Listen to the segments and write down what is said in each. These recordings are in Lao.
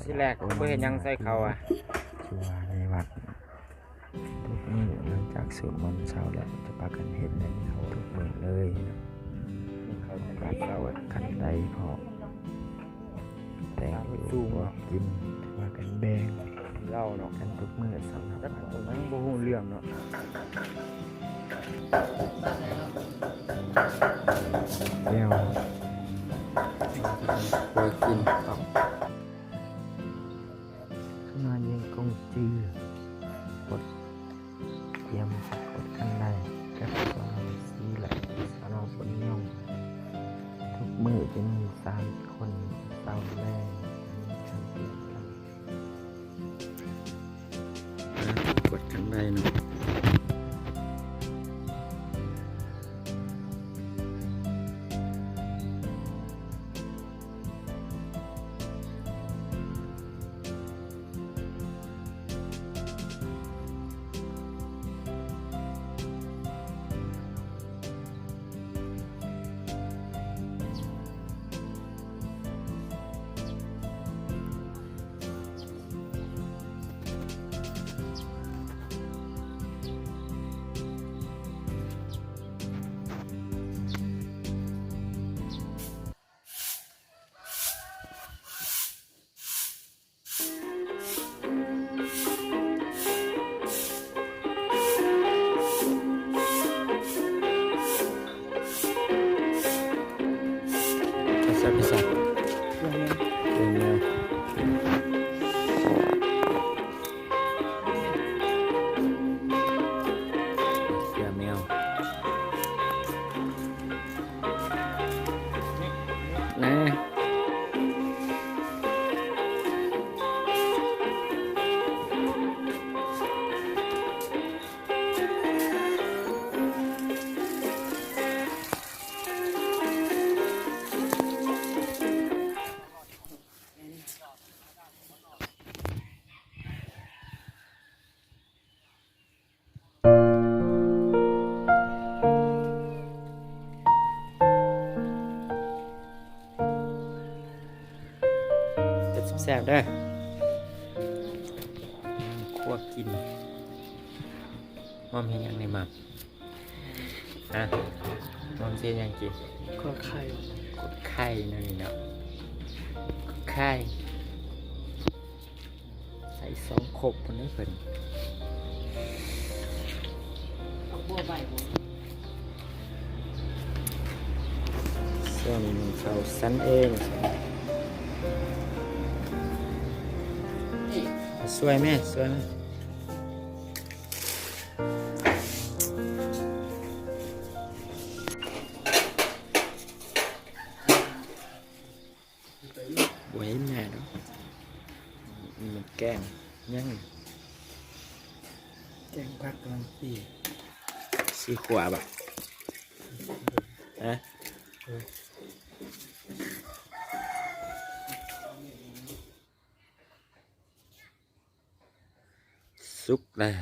ທີແລກບໍ່ເຮັດຫຍັງໃສ່ເຂົາອະ ຄືວ່າໃນວັດທຸກມື້ຫຼັງຈາກສວດມົນເຊົ້າແລ້ວ ຈະພາກັນເຮັດແນວນີ້ທຸກມື້ເລີຍ. ເຂົາຈະກວດຄັນໄດພ້ອມ ແຕ່ງຢູ່ ພວກກິນ ຈະພາກັນແບ່ງເຫຼົ້າເນາະ ກັນທຸກມື້ສຳລັບ ຈັກມັນບໍ່ຮູ້ເລື່ອງເນາະ. ແລ້ວ ເຮົາກິນເຂົ້າ ມາຍິງກົງຈື່ ກົດ ກຽມກົດຄັນໄດກັບສາວສີ ແລະ ສາວນ້ອງຝົນຍົງ. ທຸກມື້ຈະມີສາມຄົນ ເຊົ້າແລງ ຈະມີການປ່ຽນກັນ ມາກົດຄັນໄດເນາະ. ເສືອແມວ ນະ. ເຮັດແຊບໆເດີ ຄົວກິນ. ໝ່ອມເຮັດຫຍັງນີ້ໝ່ອມ? ຮະ ໝ່ອມຊິເຮັດຫຍັງກິນ? ຂົ້ວໄຂ່. ຂົ້ວໄຂ່ແນວນີ້ເນາະ ຂົ້ວໄຂ່. ໃສ່ສອງຄົບພຸ້ນເດີເພິ່ນ. ເອົາບົວໃບບໍ່? ສ່ວນເຂົາສັນເອງ. ເອົາຊ່ວຍແມ່ ຊ່ວຍແມ່. ບໍ່ເຫັນໜ້າດອກ. ມັນແກງຫຍັງ? ແກງຜັກກະຫຼ່ຳປີ. ຊິຂົ້ວບໍ່? ຮະ? ເອີ. ສຸກແລ້ວ.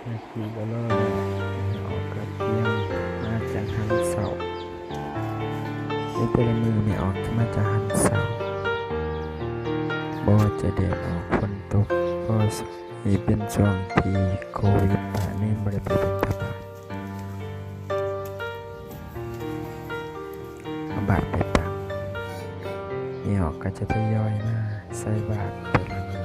ແມ່ຄູບໍ່ລໍແມ່ອອກກັບພຽງມາຈາກຫັນເຊົ້າ. ໃນແຕ່ລະມື້ແມ່ອອກຈະມາຈາກຫັນເຊົ້າ ບໍ່ວ່າຈະແດດອອກຝົນຕົກ ເພາະວ່າຊ່ວງນີ້ເປັນຊ່ວງທີ່ໂຄວິດ ແມ່ບໍ່ໄດ້ໄປບິນທະບາດ. ບາດເປັນຫຼັງ. ແມ່ອອກກໍຈະທະຍອຍມາໃສ່ບາດແຕ່ລະມື້.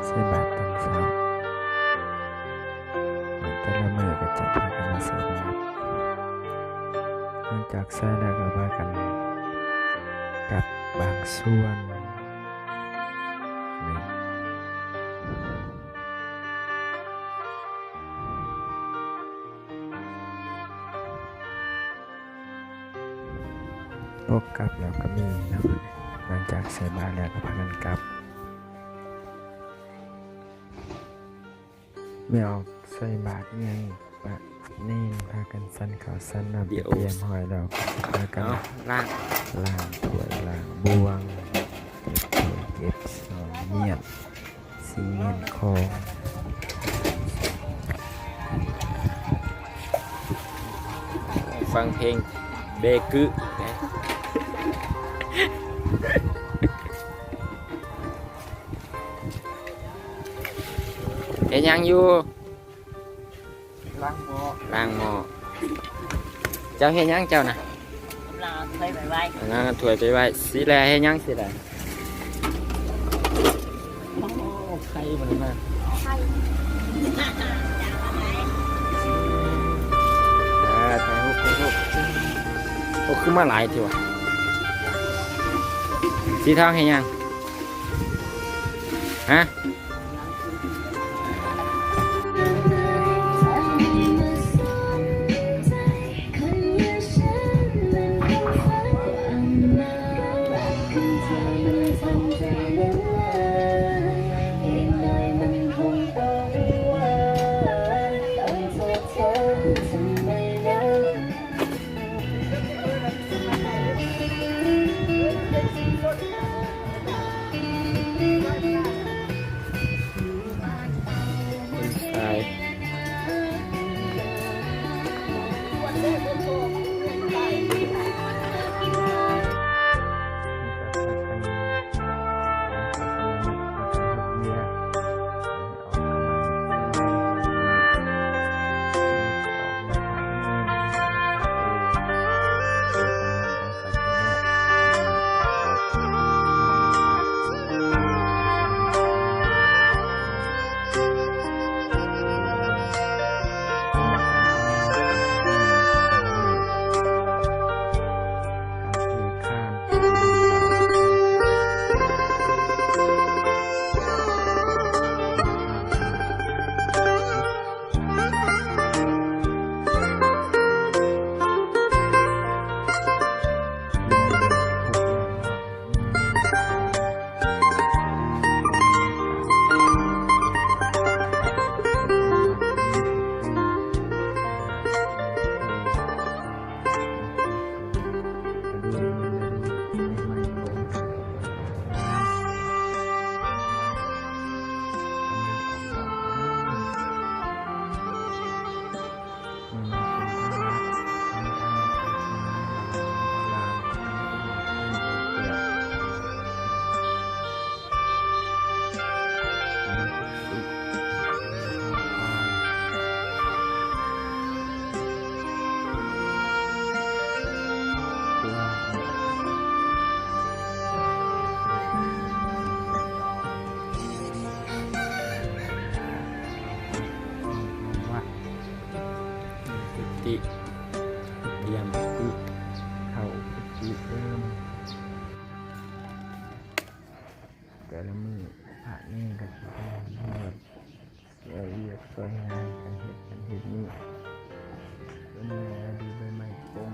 ໃສ່ບາດຕອນເຊົ້າ. ແຕ່ລະມື້ກໍຈະພາກັນມາໃສ່ບາດ. ຫຼັງຈາກໃສ່ແລ້ວກໍພາກັນກັບບາງສ່ວນ. ນີ້ ພວກກັບແລ້ວກໍມີເນາະ. ຫຼັງຈາກໃສ່ບາດແລ້ວກໍພາກັນກັບ. ແມ່ອອກໃສ່ບາດໃຫຍ່ປະເນນ ພາກັນສັນເຂົ້າສັນນ້ຳ ຕຽມຮ້ອຍແລ້ວ ພາກັນລ້າງ ລ້າງຖ້ວຍລ້າງບ່ວງ ເກັບຖ້ວຍເກັບຊ້ອນ ມ້ຽນສິ່ງມ້ຽນຂອງ. ຟັງເພງເບກຶ ເຮັດຫຍັງຢູ່? ລ້າງໝໍ້ ລ້າງໝໍ້. ເຈົ້າເຮັດຫຍັງເຈົ້ານະ? ລ້າງຖ້ວຍໄປໄວ້ ລ້າງຖ້ວຍໄປໄວ້. ສີແລເຮັດຫຍັງສີແລ? ໂອ້ ໄຂ່ມັນມາ ໄຂ່ ອ່າ ຖ່າຍຮູບ ຖ່າຍຮູບ. ໂອ້ ຄືມາຫຼາຍແທ້ວະ. ສີທອງເຮັດຫຍັງ? ຮະ? ກຸຕິ ຕຽມກຸຕິ ເຂົ້າກຸຕິເດີມ. ແຕ່ລະມື້ພະເນນກໍຊິໄປເຮັດວຽກຊ່ວຍງານ ການເຮັດນັ້ນເຮັດນີ້ ເປັນແລະດູໃບໄມ້ປົງ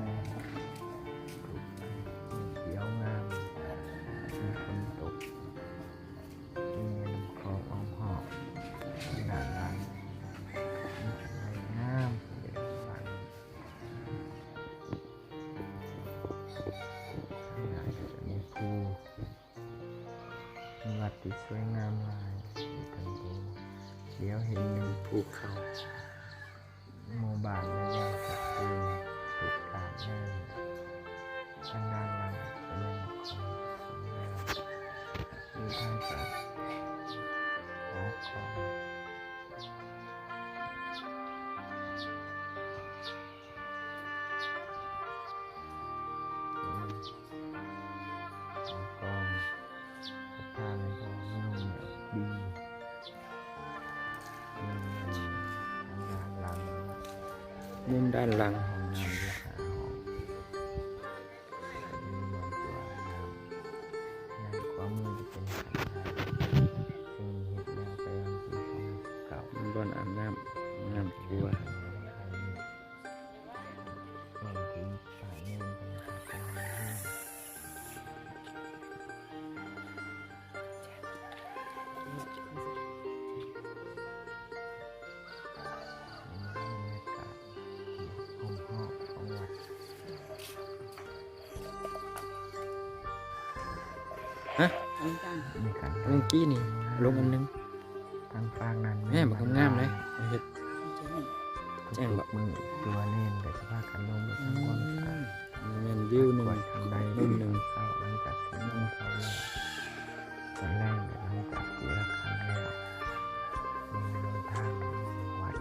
ຂຽວງາມ ມີຝົນຕົກ ມີຂອງອ້ອມຮອບ ດ້ານຫຼັງ ມີສວຍງາມ ເປັນບ້ານ ຂ້າງໜ້າກໍຈະມີພູ ມີວັດທີ່ສວຍງາມຫຼາຍ ເປັນທາງພູ ດຽວເຫັນຢູ່ພູເຂົາ ໝູ່ບ້ານແມ່ນຍັງຈັດເຕັມທຸກດ້ານເລີຍ ທາງດ້ານຫຼັງຈະແມ່ນຂອງສວຍງາມ ມີທາງການອອກຂອງ ມຸມດ້ານຫຼັງ ຫ້ອງນ້ຳຢູ່ຂ້າງຫ້ອງ ມີນອນຕົວອາບນ້ຳ ດ້ານຂວາມືຈະເປັນຂັນຫ້າ ຊຶ່ງເຮັດແລ້ວແຕ່ວັນທີສອງ ເກົ້າ ມີບ່ອນອາບນ້ຳ ນ້ຳຄົວ ຫ້ອງທີ່ ຮະ? ອັນນີ້ການ ອັນກີ້ນີ້ລົງອັນໜຶ່ງ ທາງຟາກນັ້ນແມ່ນ ແມ່ນບັກງາມເລີຍ ເຮັດແຈ້ງບໍ່? ມື້ຕົວເນນກໍຊິພາກັນລົງໄປທຳຄວາມສະອາດ ອືມ ແມ່ນວິວໜຶ່ງ ກວາດທາງໃດ ມຸມໜຶ່ງ ເຊົ້າ ຫຼັງຈາກທີ່ນຸ່ງເຂົ້າແລ້ວ ຕອນແລງກໍຫຼັງຈາກຕີລະຄັງແລ້ວ ມີນຳທາງລົງວັດ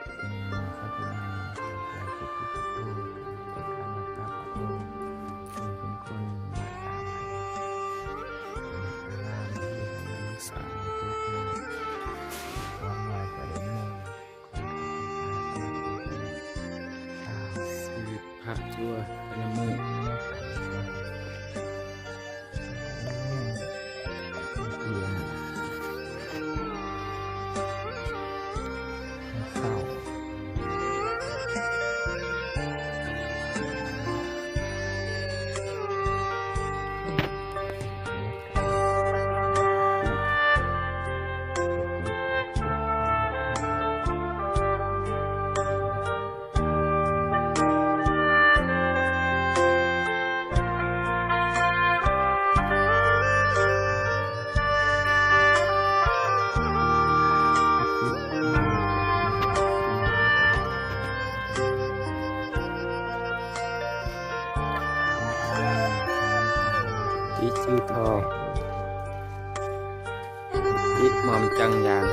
ສິ່ງໜຶ່ງກໍຄືໃນໃຈສິດທິປະໂທ ເປັນການຮັກສາພະອົງ ເຊິ່ງເປັນຄົນມາຕາມໃຫ້ອາລາມທີ່ກຳລັງສ້າງຢູ່ ເພື່ອຫວັງວ່າຈະໄດ້ມຸງ ຊີວິດພະຊົ່ວແຕ່ລະມື້ ຕິຈື່ທໍ່ ຕິໝອມຈັງຢາງ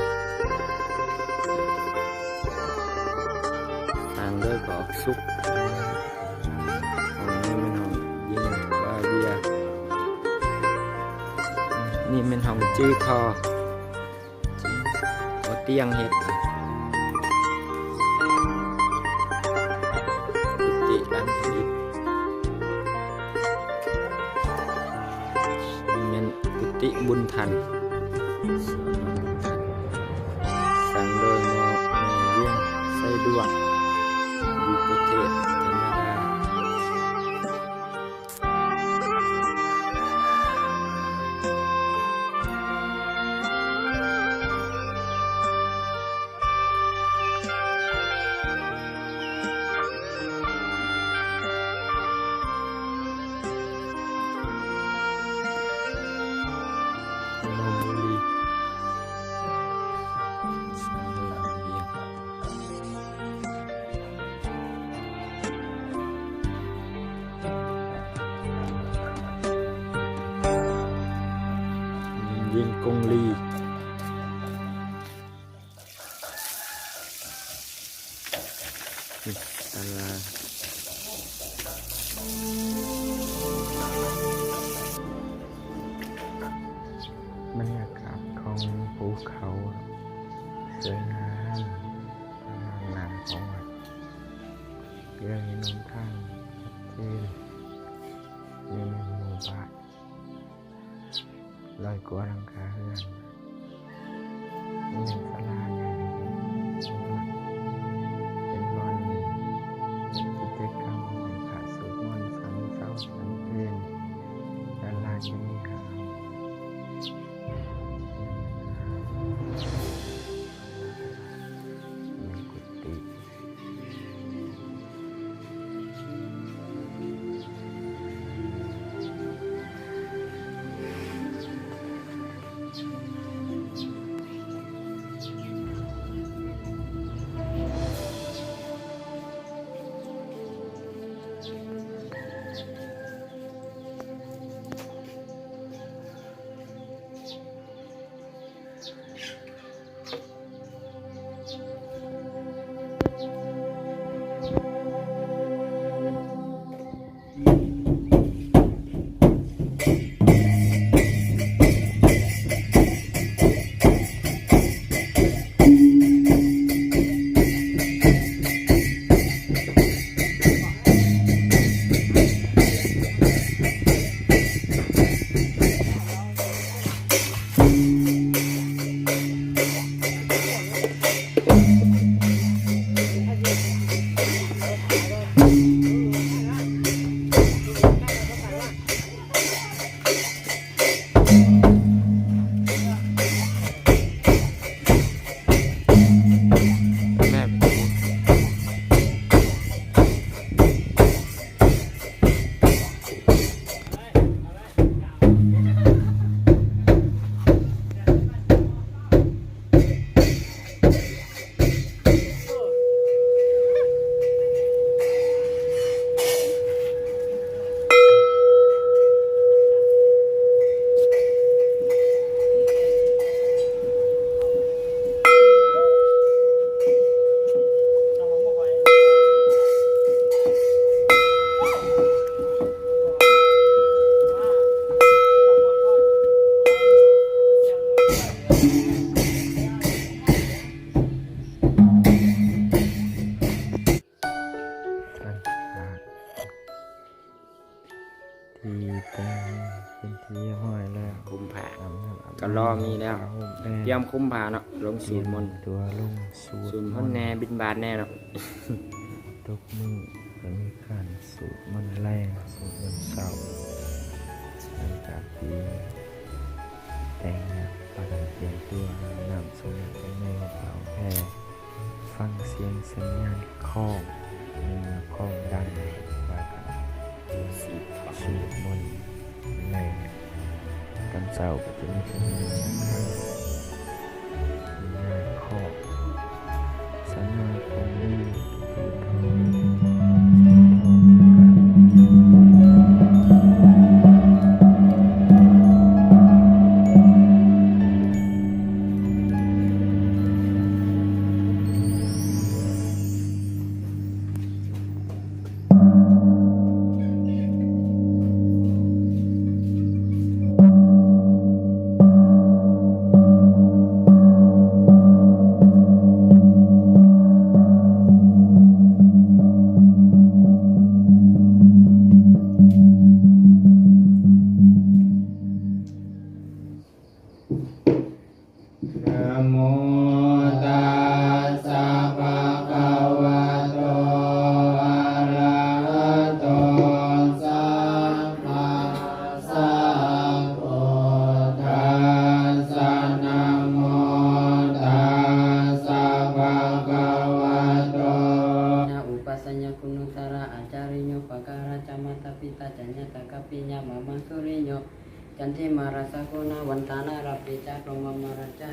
ສ້າງໂດຍພໍ່ສຸກ ຫ້ອງນີ້ແມ່ນຫ້ອງຍິງບາເບຍ ນີ້ແມ່ນຫ້ອງຈື່ທໍ່ ເອົາຕຽງເຮັດ ກຸຕິຫຼັງຜະລິດ ນີ້ແມ່ນກຸຕິບຸນທັນ ສ້າງໂດຍໝໍແມ່ວຽງໄຊດວງ ຢູ່ປະເທດການາດາ. ວຽງກົງລີ ຕະຫຼາດ ບັນຍາກາດຂອງພູເຂົາສວຍງາມ ງາມຂອງວັດ ເລື່ອງເຫັນຫົນທາງຊັດເຈນ ຢູ່ໃນໝູ່ບ້ານ ຮ້ອຍກວ່າຫຼັງຄາເຮືອນ ມີສາລາໃຫຍ່ ເປັນບ່ອນຈັດກິດຈະກຳ ໄຫວ້ພະ ສວດມົນ ສັນເຊົາສັນເພນ ສາລາຈະມີການ ມີກຸຕິ ມີ ທີ່ແຕ່ງເປັນທີ່ຮຽບຮ້ອຍແລ້ວ ຄຸມຜ້າ ອາບນ້ຳອາບໃນ ກໍລໍມີແລ້ວ ຜ້າຫົ່ມແອ ຕຽມຄຸມຜ້າເນາະ ລົງສູດມົນ ຕຽມຕົວລົງສູດມົນ ສູດມົນແດ່ ບິນບາດແດ່ເນາະ ທຸກມື້ກໍມີການສູດມົນແລງ ສູດມົນເຊົ້າ ຫຼັງຈາກທີ່ແຕ່ງແລ້ວ ພາກັນຕຽມຕົວອາບນ້ຳ ສະເໜີກັນໃນຫົວເຕົາແຜ່ ຟັງສຽງສັນຍານຄ້ອງ ເມື່ອຄ້ອງດັງ ພາກັນ ສູດ ສູດມົນແລງ ຕອນເຊົ້າກໍຈະມີສະຍານສັນຍານຄ້ອງ ສະຍານຂອງດີ ນະໂມຕັດສະ ພະຄະວະໂຕ ອະລະຫະໂຕ ສຳມາສຳພຸດທັດສະ ນະໂມຕັດສະ ພະຄະວະໂຕ ນະອຸປັດຊະຍະຄຸນຸດຕະລະອາຈາລິໂຍ ປະກາລະຈະມາຕາປິຕາຈະຍາຕາກັບປິຍະມາມະສຸລິໂຍ ຈັນທິມາລາຊະ ກຸນາວັນຕານາລະປິຈາ ໂລມະມາລາຊະ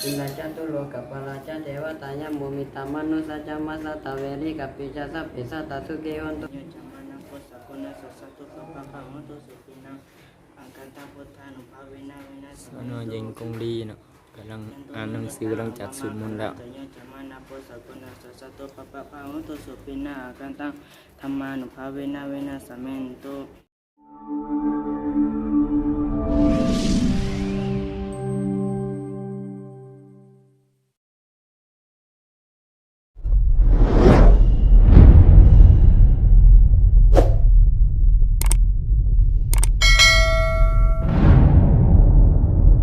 ອິນລາຊະ ຕຸໂລກະປາລາຊະ ເທວະຕາຍະ ໂມມິຕາມະນຸສາຈະ ມາຊາຕາເວຣິກະປິຈາ ສັບເພສັດຕາສຸຂີໂຫນຕຸ ໂຍ ຈາມານະໂພ ສະກຸນາສັດສະຕຸ ປະປະພະ ໂຫຕຸສຸຂີນັງ ອາການຕັງ ພຸດທານຸພາເວນະ ເວນະ ສາວນ້ອຍຍິງກົງລີເນາະ ກຳລັງອ່ານໜັງສື ຫຼັງຈາກສູດມົນແລ້ວ ໂຍ ຈາມານະໂພ ສະກຸນາສັດສະຕຸ ປະປະພະ ໂຫຕຸສຸຂີນັງ ອາການຕັງ ທຳມານຸພາເວນະ ເວນະ ສະເມນຕຸ